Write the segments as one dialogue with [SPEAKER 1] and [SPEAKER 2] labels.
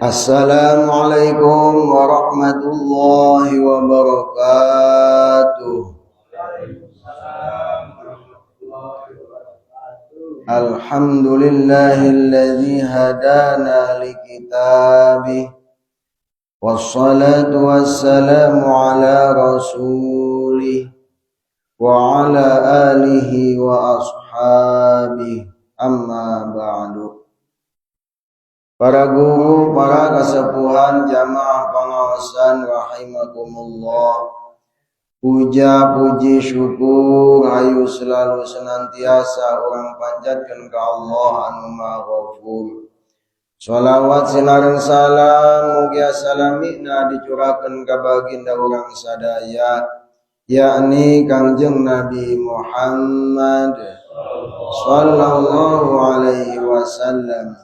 [SPEAKER 1] Assalamualaikum warahmatullahi wabarakatuh. Alhamdulillahilladzi hadana likitabih, wassalatu wassalamu ala rasulih wa ala alihi wa ashabihi, amma ba'du. Para guru, para kasepuhan, jamaah pengawasan rahimakumullah. Puja, puji, syukur hayu selalu senantiasa urang panjatkan ke Allah anu Maha Ghafur. Salawat sinareng salam mugia salamina dicurahkeun ka baginda urang sadaya, yakni Kangjeng Nabi Muhammad sallallahu alaihi wasallam,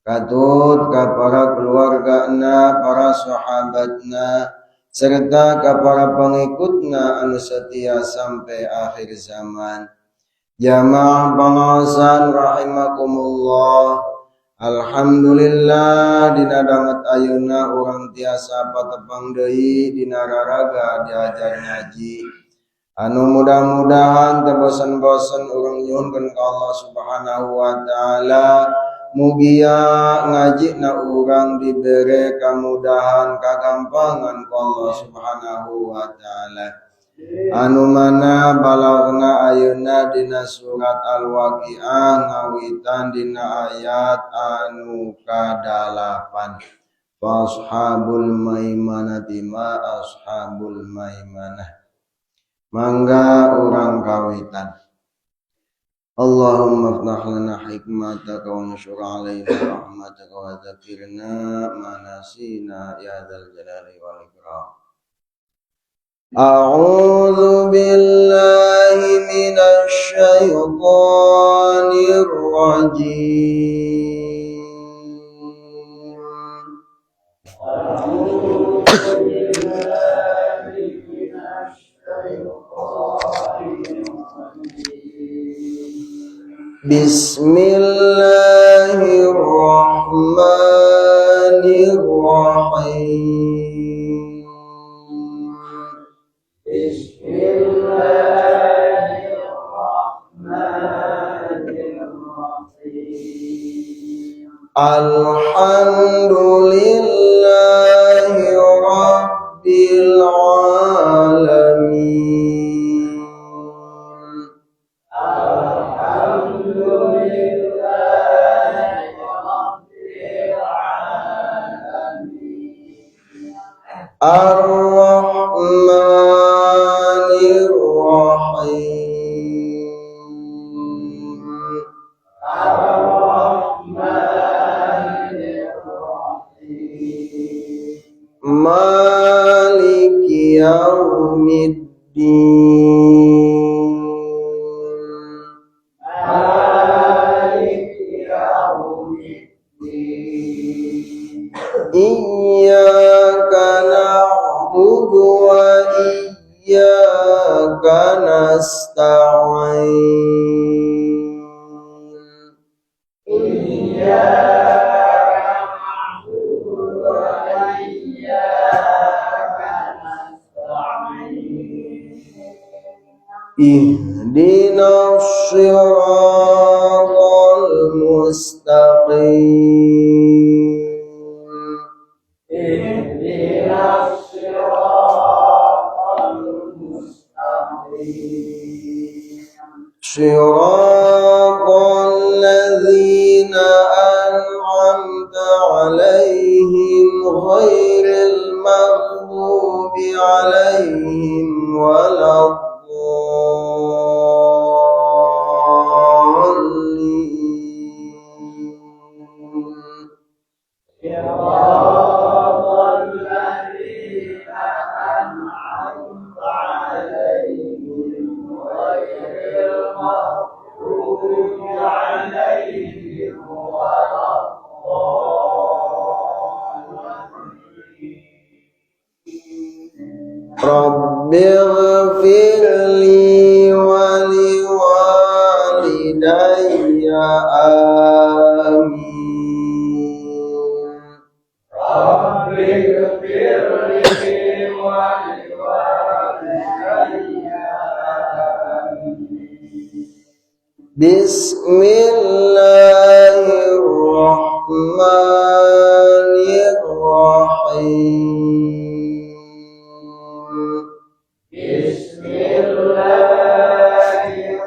[SPEAKER 1] katut ka para keluargana, para sahabatna, serta ka para pengikutna anu setia sampai akhir zaman. Jamaah pengawasan rahimakumullah. Alhamdulillah, dina danget ayeuna urang tiasa patepang deui dina raraga diajar ngaji. Anu mudah-mudahan teu bosen-bosen urang nyuhunkeun ka Allah Subhanahu wa taala, mugia ngaji na urang dibere kamudahan, kagampangan ku Allah Subhanahu wa taala. Anu mana balagna ayeuna dina surat Al-Waqiah, ngawitan dina ayat anu kadalapan. Ashabul maimanati ma ashabul maimanah. Mangga urang kawitan. Allahumma aftah lana hikmataka wa anshur alaina rahmataka wa dzakirna ma nasina ya dzal jalali wal ikram. A'udzu billahi minasy syaithanir rajim.
[SPEAKER 2] A'udzu billahi minasy syaithanir rajim.
[SPEAKER 1] Bismillahirrahmanirrahim.
[SPEAKER 2] Bismillahirrahmanirrahim.
[SPEAKER 1] Alhamdulillahi rabbil alamin.
[SPEAKER 2] Alhamdulillahi rabbil alamin.
[SPEAKER 1] Ar-Rahmanir Rahim.
[SPEAKER 2] Ar-Rahmanir Rahim.
[SPEAKER 1] Maliki yaumiddin.
[SPEAKER 2] Maliki yaumiddin.
[SPEAKER 1] Iyyaka na'budu wa iyyaka nasta'in.
[SPEAKER 2] Iyyaka na'budu wa iyyaka nasta'in.
[SPEAKER 1] Ihdinas siratal mustaqim.
[SPEAKER 2] Ihdinas siratal mustaqim.
[SPEAKER 1] Siratal ladzina an'amta 'alaihim ghairil maghdubi 'alaihim waladdallin.
[SPEAKER 2] Siratal ladzina an'amta 'alaihim ghairil maghdubi 'alaihim waladdallin.
[SPEAKER 1] Rabbighfir li wa liwalidayya, amin. Bismillahirrahmanirrahim.
[SPEAKER 2] Bismillahirrahmanirrahim.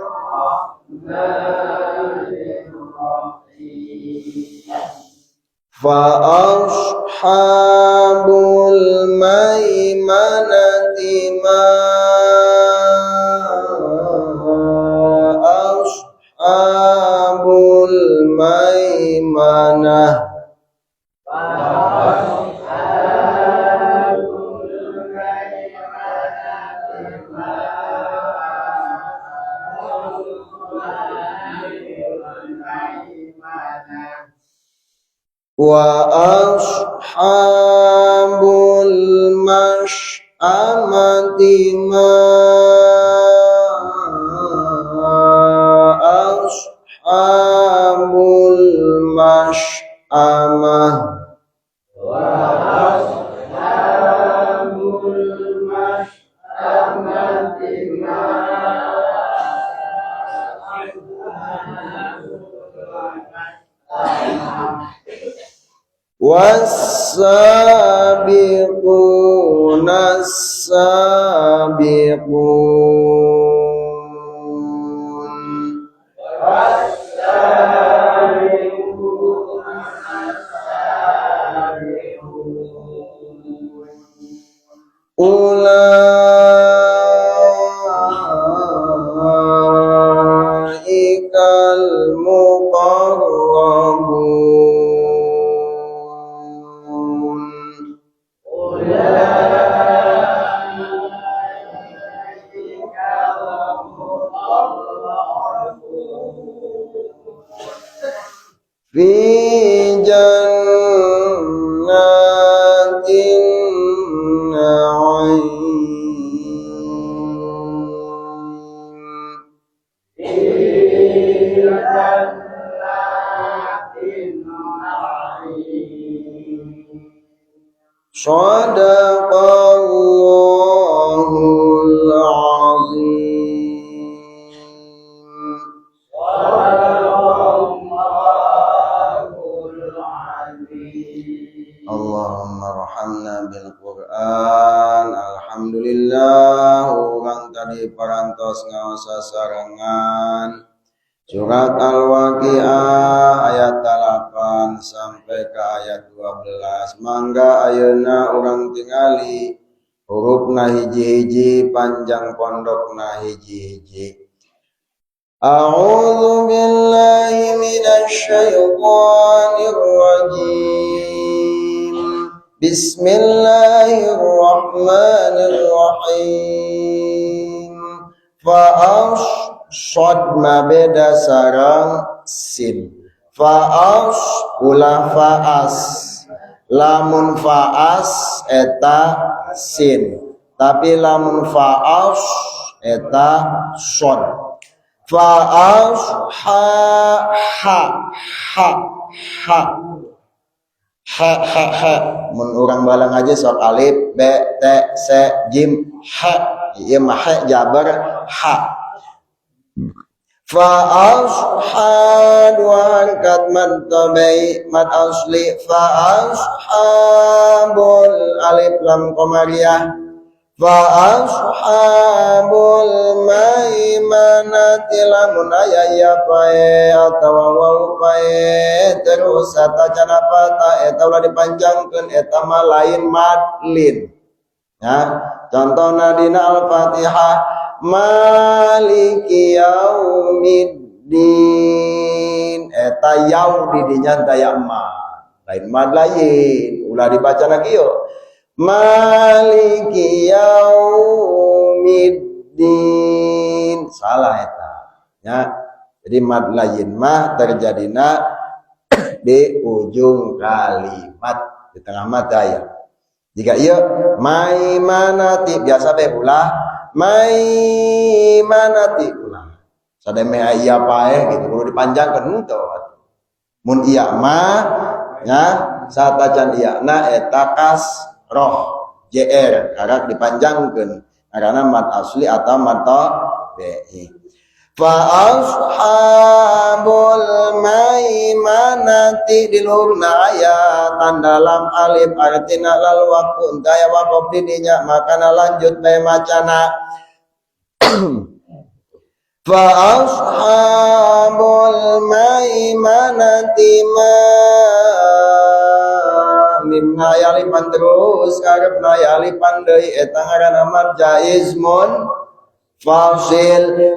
[SPEAKER 1] Fa ashabul maimanati ma ashabul maimanah. Wa ashabul mash'amati ma ashabul mash'amah.
[SPEAKER 2] Wa ashabul mash'amati ma
[SPEAKER 1] Was-sabiquna as-sabiqun.
[SPEAKER 2] Was-sabiquna as-sabiqun.
[SPEAKER 1] Ulaikal muqarrabun. Fi jannatin na'im.
[SPEAKER 2] Fi jannatin na'im.
[SPEAKER 1] Shadaqallahul azim.
[SPEAKER 2] Shadaqallahul azim.
[SPEAKER 1] Allahumma arhamna bil Qur'an. Alhamdulillah urang tadi parantos ngaos sasarengan surat Al-Waqiah ayat 8 sampai ke ayat 12. Mangga ayeuna urang tingali hurufna hiji-hiji, panjang pondokna hiji-hiji. A'udzu billahi minasyaitonir rajim. Bismillahirrahmanirrahim. Fa'as shad ma beda sareng sin. Fa'as ulah fa'as. Lamun fa'as eta sin. Tapi lamun fa'as eta shad. Fa'as ha ha ha ha ha ha ha. Mun urang balang aja sok alif b t c jim ha. Ieu mah ha jabar ha. Fa'as ha dua harkat mad tabai mad asli. Fa'as habul alif lam qamariyah. Fa'ashabul maimanati lamun aya ya pae atawa waw pae terus satacana pata eta ulah dipanjangkeun eta mah lain madlin. Ya, contohna dina Al-Fatihah Maliki yaumiddin eta yau di dinya daya ma lain mad lain ulah dibaca lagi yo Maliki yaumiddin salah eta ya. Jadi mad lain mah terjadina di ujung kalimat di tengah mad daya. Jika ieu maimanati biasa be ulah maimanati ulah sademe aya pae gitu kudu dipanjangkeun henteu mun iya mah nya satacan iya na eta kas roh JR karak dipanjangkeun karena mad asli atau mad tabi'i. Fa ashabul maimanati di luhurna aya tanda lam alif, artina lal waqfu, aya waqaf di dinya, makana lanjut bae macana. Fa ashabul maimanati ma, mimna aya alifan, terus karepna aya alifan deui, eta ngaranna mad jaiz munfasil.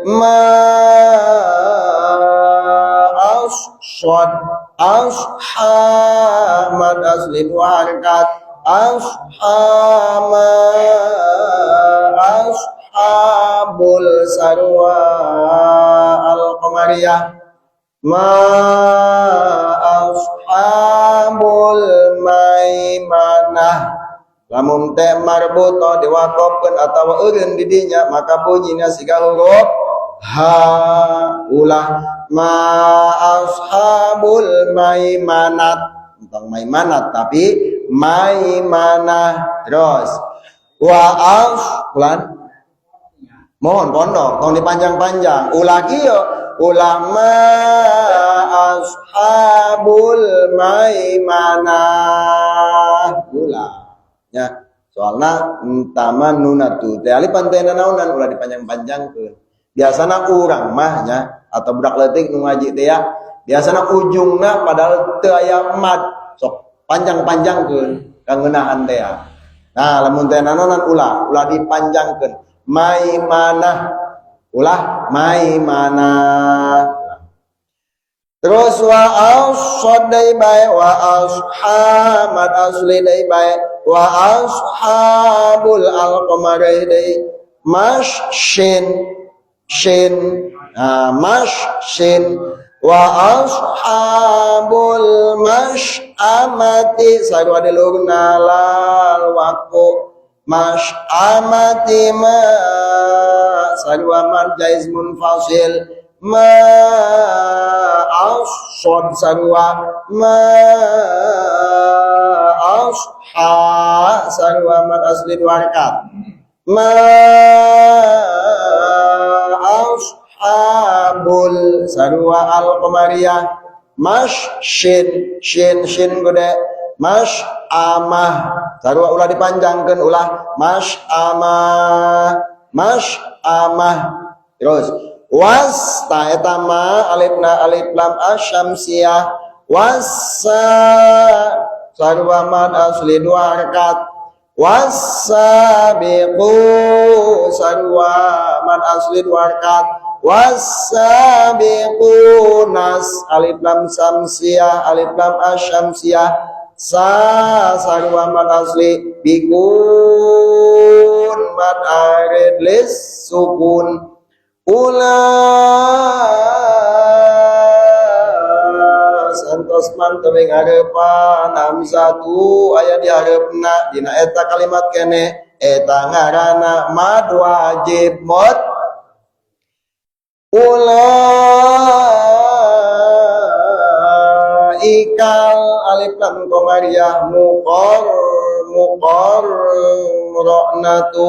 [SPEAKER 1] Ma asad asha mad asli dua harakat, ashama ashabul sarwa al qamariyah, ma ashabul maimanah. Lamun ta marbutoh diwakofkeun atawa eureun di dinya, maka bunyinya siga huruf ha. Ulah ma ashabul maimanat, tentang maimanat, tapi maimanah. Terus wa as ulan mohon pondok tong dipanjang-panjang, ulah kieu, ulah ma ashabul maimanah, ulah ya, soalna entama nunatu teh alifan teh naonan, ulah dipanjang-panjangkeun. Biasana urang mah nya, atau budak leutik nu ngaji teh ya, biasana ujungna padahal teu aya mad sok panjang-panjangkeun kangeunahan teh ya. Nah, lamun teh nanonan ulah, ulah dipanjangkeun. Maimanah, ulah maimanah. Terus wa asad deui bae, wa ashamat asli deui bae, wa ashabul al-qamari deui, mas shin shin, nah, mas shin, wa ashabul mas'amati sarua di luhurna lal waqfu, mas'amati ma sarua mad jaiz munfasil, ma asad sarua, ma asha sarua mad asli dua harakat, ma ashabul sarua al qamariyah, mas shin shin shin gede, mas amah sarua, ulah dipanjangkeun, ulah mas amah, mas amah. Terus was ta eta ma alifna alif lam asyamsiyah, wasa sarua mad asli dua harakat, wasabiqu sarua mad asli dua harakat, wasabiqunas alif lam samsiyah, alif lam asyamsiyah, sa sarua mad asli, bikun mad arid lis sukun. Ulah santos mantep ngarepan hamzatu aya di hareupna dina eta kalimat kene, eta ngaranna mad wajib mud. Ulaikal alif lam qamariyah, muqar muqar ra'natu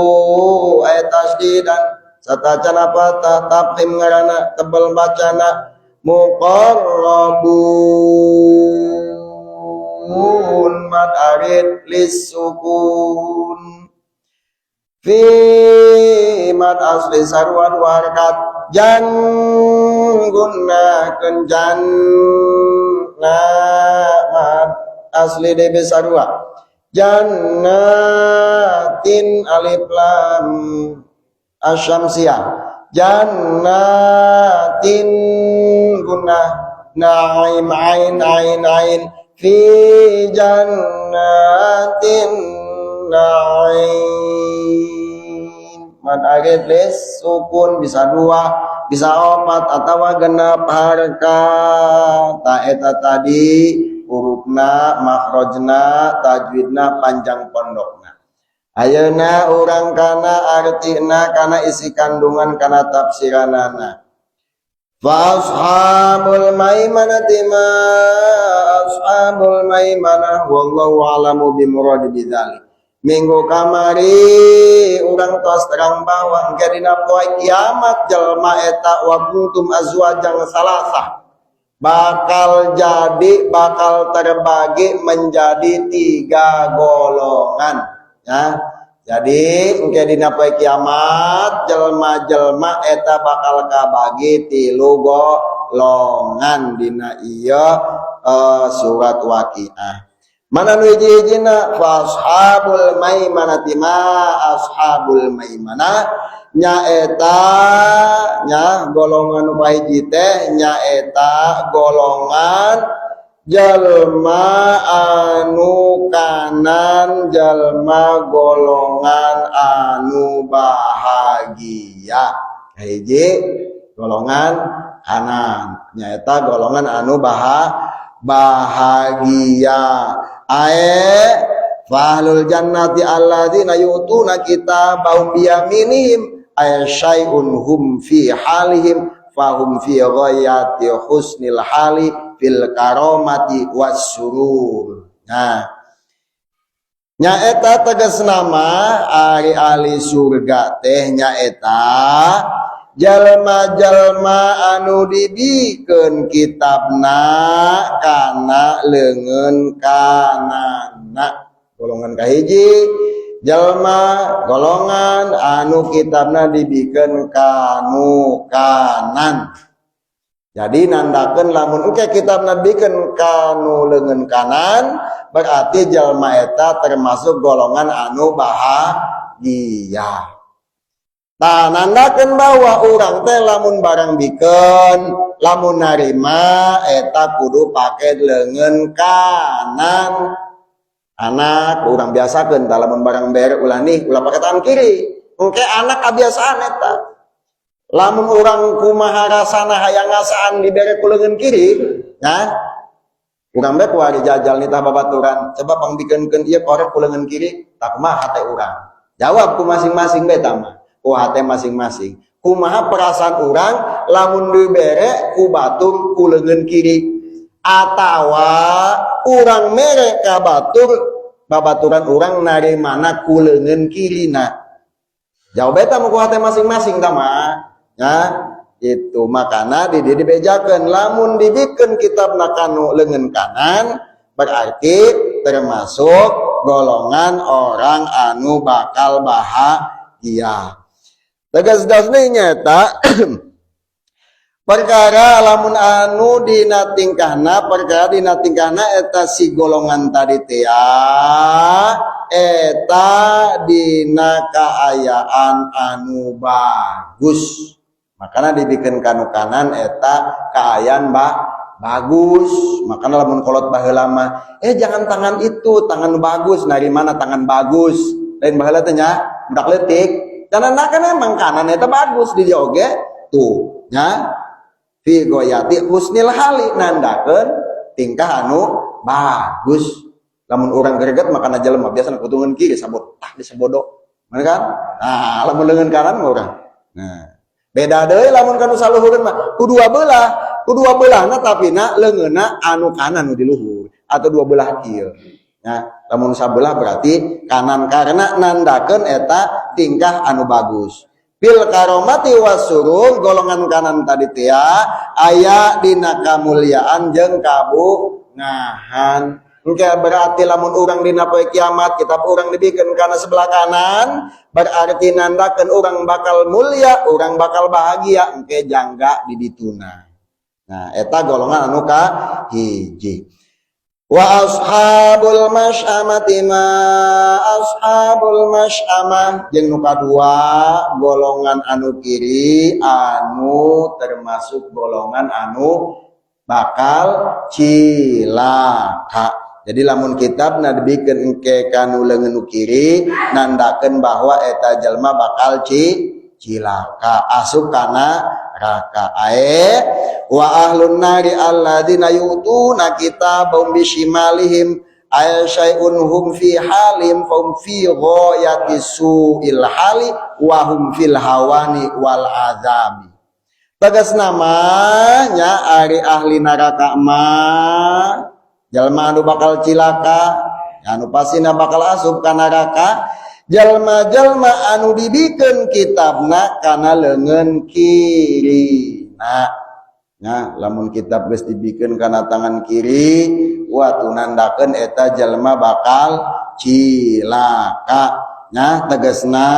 [SPEAKER 1] ayat tasdidan satacana patah, tafkhim ngaranna, tebel bacana, muqarrabun mad arid lisukun, fi mad asli sarua dua harakat, jan gunakeun janna mad asli DB sarua, jannatin alif lam asyamsiyah, jannatin guna naim ain ain ain, fi jannatin naim mad arid lis sukun, bisa dua, bisa opat atau genap harkat. Ta eta tadi hurufna, makhrajna, tajwidna, panjang pondokna. Ayeuna urang kana artina, kana isi kandungan, kana tafsiranana. Fa ashabul maimanati ma ashabul maimanah, wallahu a'lamu bi muradi bidzalik. Minggu kamari urang tos terang bahwa engke dina poe kiamat jelma eta wa kuntum azwajan salasah, bakal jadi, bakal terbagi menjadi tiga golongan ya. Jadi engke dina poe kiamat jelma-jelma eta bakal kabagi tilu golongan dina ieu surat Waqiah. Mana nu hiji-hijina? Fa ashabul maimanati ma ashabul maimanah, nyaeta nya golongan nu kahiji teh nyaeta golongan jalma anu kanan, jalma golongan anu bahagia. Hiji golongan kanan nyaeta golongan anu bahagia. Ae fahlul jannati alladzina yu'tuna kitabahum biyaminihim ay syai'un hum fi halihim fahum fi ghayati husnil hali fil karomati wassurur. Nah, nyaeta tegas nama ari ahli surga teh nyaeta jalma-jalma anu dibikeun kitabna kana leungeun kananna. Golongan kahiji jalma golongan anu kitabna dibikeun kanu kanan. Jadi nandakeun lamun engke kitabna dibikeun kanu leungeun kanan berarti jalma eta termasuk golongan anu bahagia. Tah, nandakeun bahwa urang teh lamun barang bikeun, lamun narima eta kudu pake leungeun kanan. Anak urang biasakeun tah, lamun barang bere ulah nih, ulah pake tangan kiri. Engke anak kabiasaan eta. Lamun urang kumaha rasana hayang ngasaan dibere ku leungeun kiri, ya. Urang bae kuari jajal nitah babaturan, coba pangbikeunkeun ieu korek ku leungeun kiri, tah kumaha hate urang? Jawab ku masing-masing bae tah mah. Ku hate masing-masing. Kumaha perasaan urang lamun dibere ku batur ku leungeun kiri atawa urang mere ka batur, babaturan urang narimana ku leungeun kirina? Jawab eta mah ku hate masing-masing tah mah. Ya, itu makana di dieu dibejakeun lamun dibikeun kitabna kanu leungeun kanan berarti termasuk golongan orang anu bakal bahagia. Tegas dasne nyata perkara lamun anu dina tingkahna, perkara dina tingkahna eta si golongan tadi teh eta dina kaayaan anu bagus. Makana dibikin kanu kanan eta kaayaan bagus. Makana lamun kolot baheula mah, jangan tangan itu, tangan bagus. Dari mana tangan bagus? Lain baheula teh nya, budak leutik. Dan kan emang kanan eta bagus di dieu oge tuh nya. Fi goyati husnil hali, nandakeun tingkah anu bagus. Lamun urang greget makana jelema biasana kutungan kiri sabot tah disebodok. Bener kan? Nah, lamun leungeun kanan mah urang. Nah, beda deui lamun kanu saluhureun mah ku dua belah, ku dua belahna tapi na leungeunna anu kanan nu di luhur atau dua belah kieu. Nah, lamun sabelah berarti kanan karena nandakeun eta tingkah anu bagus. Bil karomati wasurur, golongan kanan tadi teh aya dina kamuliaan jeung kabungahan. Engke berarti lamun urang dina poe kiamat kitab urang dibikeun kana sebelah kanan berarti nandakeun urang bakal mulia, urang bakal bahagia engke jangga di dituna. Nah, eta golongan anu ka hiji. Wa ashabul masy'amati ma ashabul masy'amah, jeung nu kadua golongan anu kiri anu termasuk golongan anu bakal cilaka. Jadi lamun kitab dibikeun engke kanu leungeun nu kiri nandakeun bahwa eta jelma bakal cilaka asup kana neraka. Ae wa ahlun nari alladzina yu'tuna kitabahum bishimalihim ay syai'un hum fi halim fahum fi ghayati su'il hali wa hum fil hawani wal azabi. Tegas namanya ari ahli neraka mah jalma anu bakal cilaka Anu pastina bakal asup ka neraka jalma-jalma anu dibikeun kitabna kana leungeun kiri. Nah, lamun kitab geus dibikeun kana tangan kiri, wah, nandakeun eta jalma bakal cilaka. Nah, tegasna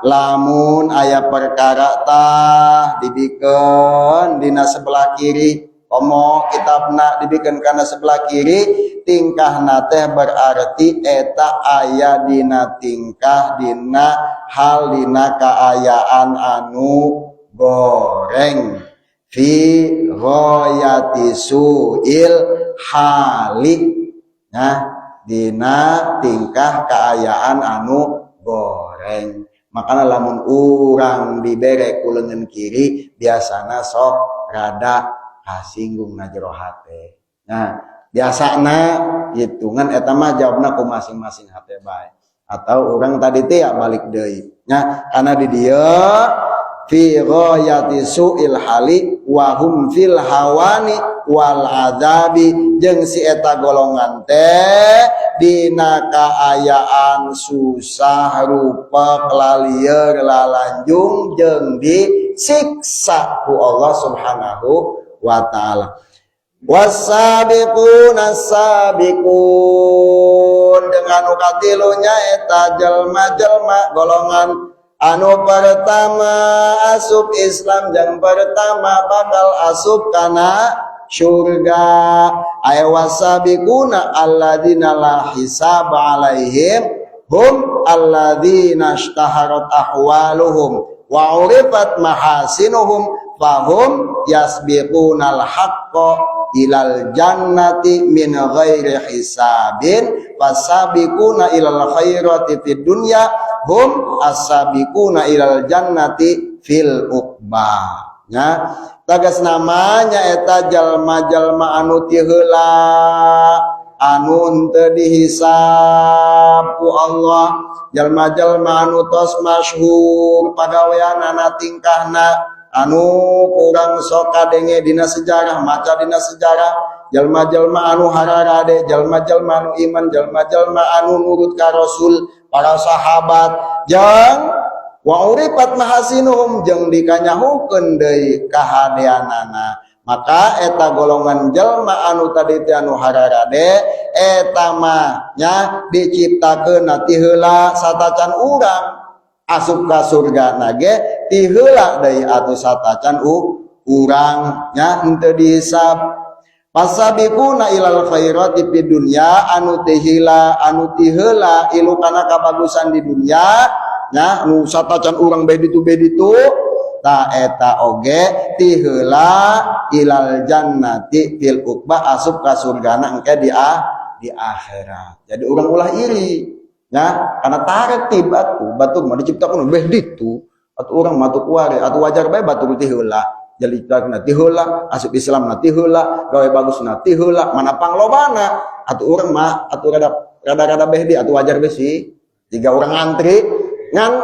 [SPEAKER 1] lamun aya perkara tah dibikeun dina sebelah kiri, komo kitabna dibikeun kana sebelah kiri, tingkahna teh berarti eta aya dina tingkah, dina hal, dina kaayaan anu goreng, fi ghayati su'il hali. Nah, dina tingkah kaayaan anu goreng. Makanya lamun urang dibere ku leungeun kiri, biasana sok rada kasinggung na jero hate. Nah, biasana hitungan eta mah jawabna ku masing-masing hate bae atau orang tadi teh ya balik deui. Nah, karena di dieu fi ghayati su'il hali wa hum fil hawani wal adzabi, jeung si eta golongan teh dina kaayaan susah, rupa lalieur, lalanjung, jeung disiksa ku Allah Subhanahu wa taala. Wasabiqun as-sabiqun, dengan nu katilu nyaeta jelma-jelma golongan anu pertama asup Islam dan pertama bakal asup kana surga. Ay wasabiquna alladzina la hisab alaihim hum alladzina ishtaharat ahwaluhum wa urifat mahasinuhum fahum yasbiqunal haqqa ilal jannati min ghairi hisabin, fasabiquna ilal khairati fid dunya hum as-sabiquna ilal jannati fil uqba. Ya, tegas namanya eta jalma-jalma anu ti heula anu henteu dihisab ku Allah, jalma-jalma anu tos masyhur pagaweanana, tingkahna, anu kurang sok kadenge dina sejarah, maca dina sejarah, jalma-jalma anu hararade, jalma-jalma anu iman, jalma-jalma anu nurut ka Rasul, para sahabat, jeung wa urifat mahasinuhum, jeung dikanyahukeun deui kahadeanana. Maka eta golongan jalma anu tadi teh anu hararade eta mah nya diciptakeun ti heula satacan urang asup ka surga nage, ti heula deui atuh satacan urang nya henteu dihisab. Fasabiquna ilal khairati fid dunya, anu ti heula, anu ti heula ilu kana kabagusan di dunya nya, anu satacan urang bae ditu bae ditu ta eta oge ti heula ilal jannati fil uqba, asup ka surgana engke di akhirat. Jadi urang ulah iri nya, karena tartib atuh, batur mah diciptakeun beh ditu atuh, urang mah atuh kuari atuh, wajar bae batur ti heula jadi ti heula asup Islam na ti heula, gawe bagus na ti heula, mana panglobana atuh. Urang mah atuh rada rada rada beh di atuh, wajar bae sih jika urang ngantri. Ngan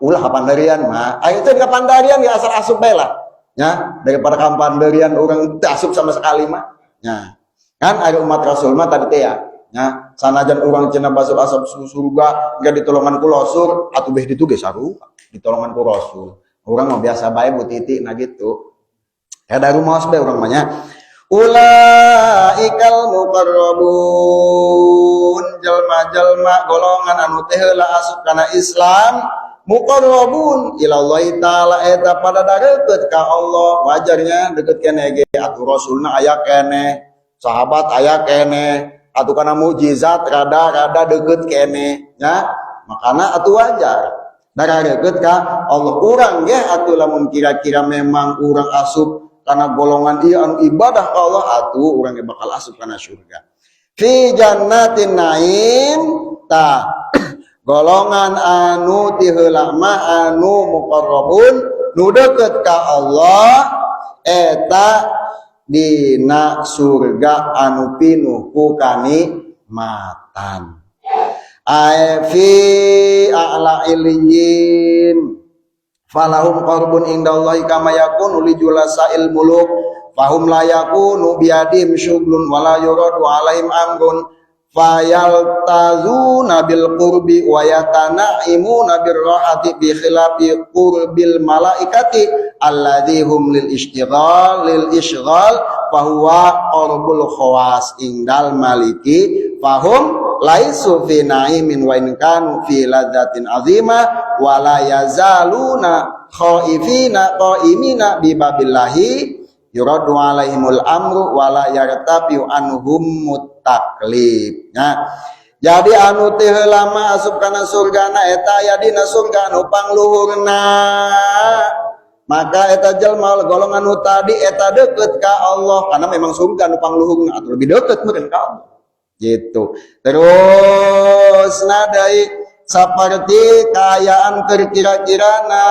[SPEAKER 1] ulah kapandarian mah, ayo teh kapandarian ya, asal asup bae lah ya, daripada kapandarian urang teu asup sama sekali mah ya. Kan ada umat Rasul mah tadi teh ya ya, sanajan urang cenah basuh asup surga enggak ditolongan ku Rasul, atuh beh ditu ge sarua ditolongan ku Rasul. Urang mah biasa bae bu titik. Nah, gitu ya, dari rumah bae urang mah nya. Ulaikal muqarrabun, jalma-jalma golongan anu teh heula asup kana Islam, muqarrabun ilallahi taala, eta pada deukeut ka Allah. Wajarnya deket keneh ge atuh, Rasulna aya keneh, sahabat aya keneh, atuh kana mukjizat rada-rada deket keneh nya, makana atuh wajar darah deket ka Allah. Urang ge atuh lamun kira-kira memang urang asup karena golongan ieu anu ibadah ka Allah, atuh urang ge bakal asup kana surga, fi jannatin naim. Ta golongan anu ti heula mah anu muqarrabun, nu deukeut ka Allah, eta dina surga anu pinuh ku kanikmatan, ay fi a'la illiyin, falahum qurbun indallahi kama yakunu li julasa'il muluk, fahum la yakunu biadim syughlun wala yuradu alaihim amrun. Fayaltazuna bil qurbi wa yatana'imuna bir rahati bi khilafi qurbil malaikati alladzi hum lil istighal lil ishghal fa huwa qurbul khawas indal maliki fahum laisu fi na'imin wa in kanu fi ladzatin azimah wa la yazaluna khaifina qaimina bi babillahi yuraddu alaihimul amru wa la yartafi anhum taklif. Nah, jadi anu teh lama asup kana surgana eta aya dina surga anu pangluhurna. Maka eta jelma golongan nu tadi eta deket ka Allah karena memang surga anu pangluhurna atau lebih deket meureun ka Allah. Gitu. Terus nadai seperti kaayaan kira-kirana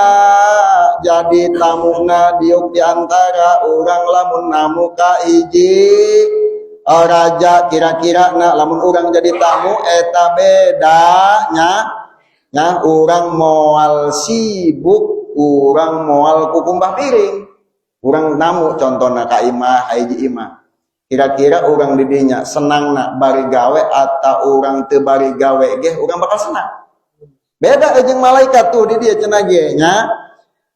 [SPEAKER 1] jadi tamuna diuk di antara urang lamun namu ka hiji raja kira-kira na lamun urang jadi tamu eta bedanya nya urang moal sibuk, urang moal kukumbah piring. Urang namu contohna ka imah, hiji imah, kira-kira urang didinya senang na bari gawe atau urang teu bari gawe ge urang bakal senang. Beda jeung malaikat tuh di dieu cenah ge nya.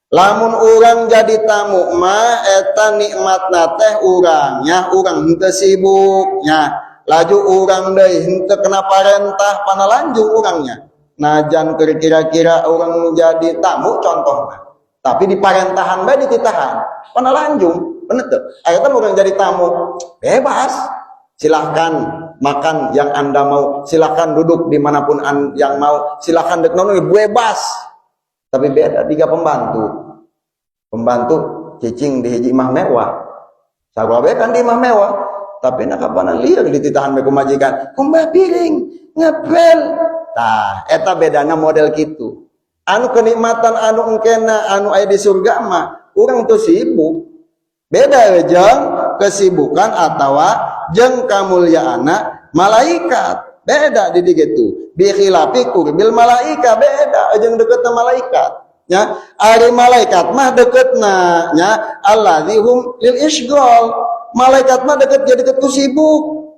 [SPEAKER 1] Lamun urang jadi tamu mah eta nikmatna teh urangnya, urang henteu sibuk nya, laju urang deui henteu kena parentah, panalanjung urangnya. Najan keur kira-kira urang jadi tamu contohna, tapi diparentahan bae dititahan, panalanjung, bener teu? Eta urang jadi tamu bebas, silahkan makan yang Anda mau, silahkan duduk dimanapun yang mau, silahkan dek nono bebas. Tapi beda tiga pembantu. Pembantu cicing di hiji imah mewah. Sarua bae kan di imah mewah. Tapi nak kapanan lieur dititahan bae ku majikan. Kumbah piring, ngepel. Tah, eta bedana model kitu. Anu kenikmatan anu engkena anu aya di surga mah urang teu sibuk. Beda jeung kesibukan atawa jeung kamulyaanna malaikat. Beda di gitu. Bi khilafi qurbil malaika, beda jeung deketna malaikat. Ya, ari malaikat mah deketna nya allazi hum lil isygol. Malaikat mah deket jadi deket ku sibuk.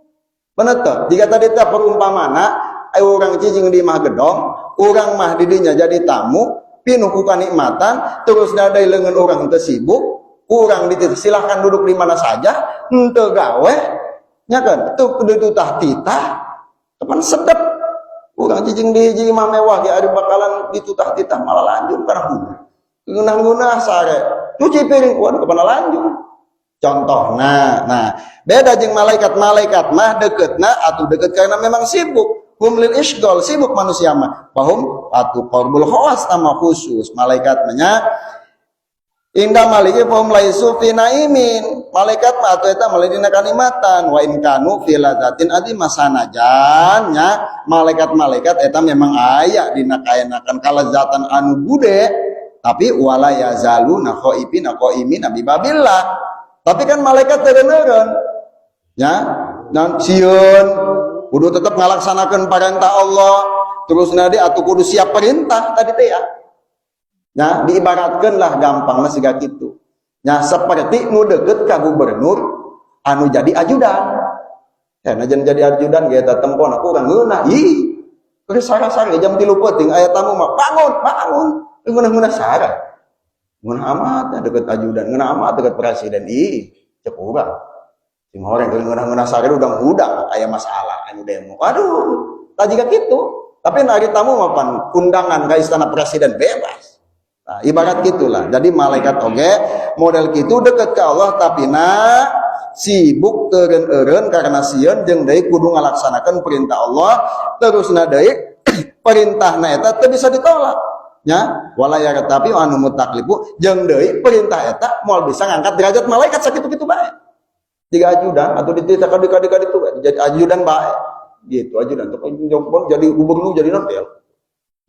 [SPEAKER 1] Bener teu? Jika tadi teh perumpamana urang cicing di imah gedong, urang mah di dinya jadi tamu, pinuh ku kanikmatan, terus dadai leungeun urang teu sibuk, urang dititah silahkan duduk di mana saja, henteu gawe, nya kan? Teu kudu ditutah-titah, kapan sedep. Urang cicing di hiji imah mewah ge ari bakalan ditutah-titah malah lanjut karena hulu. Ngeunah-ngeunah sare. Cuci piring, waduh kapan lanjut. Contohna, nah beda jeung malaikat. Malaikat mah deketna atau deket karena memang sibuk. Hum lil isygol, sibuk manusia mah. Fahum atuh qurbul khawas sama khusus malaikat mah nya. Inda maliki fahum laisu fi naimin. Malaikat mah atuh eta mah dina kanikmatan wa in kanu fi ladzatin azimah, sanajan nya malaikat-malaikat eta memang aya dina kaenakan kalezatan anu gede, tapi wala yazaluna khaifina qaimina bi babillah. Tapi kan malaikat teu eureun nya, dan sieun kudu tetep ngalaksanakeun perintah Allah, terus nadi atuh kudu siap perintah tadi teh ya. Nah, diibaratkeun lah gampangna siga kitu. Nya seperti nu deket ka gubernur anu jadi ajudan. Ya, najan jadi ajudan ge eta tempona kurang ngeunah. Ih, keur sara-sara jam 3 peuting aya tamu mah bangun, bangun. Ngeunah-ngeunah sara. Ngeunah amat deket ajudan, ngeunah amat deket presiden. Ih, cek urang. Sing horeng keur ngeunah-ngeunah sare udang-udang aya masalah anu demo. Waduh, tah jiga kitu. Tapi ari tamu mah pan undangan ka istana presiden bebas. Nah, ibarat gitulah. Jadi malaikat oge model gitu deket ke Allah tapi na sibuk teureun-eureun karena sieun jeung deui kudu ngalaksanakeun perintah Allah, terus na deui perintahna eta teu bisa ditolak. Nya, wala yartafi anu mutaklifu jeung deui perintah eta moal bisa ngangkat derajat malaikat sakitu-kitu bae. Tiga ajudan atau dititah ka ditu bae jadi ajudan bae. Gitu ajudan jadi gubernur jadi novel.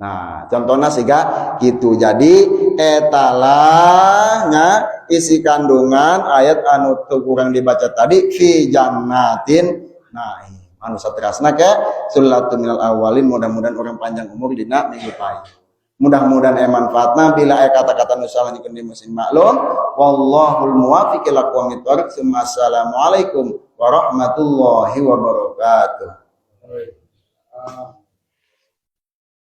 [SPEAKER 1] Nah, contohnya siga gitu. Jadi etalahnya isi kandungan ayat anu teu kurang dibaca tadi fi jannatin naim. Anu saterasna ke sullatun minal awalin, mudah-mudahan orang panjang umur dina minggu pagi. Mudah-mudahan manfaatna bila aya kata-kata nu salah nyikeun di mesin maklum. Wallahul muwaffiq ila aqwamit thoriq. Assalamualaikum warahmatullahi wabarakatuh.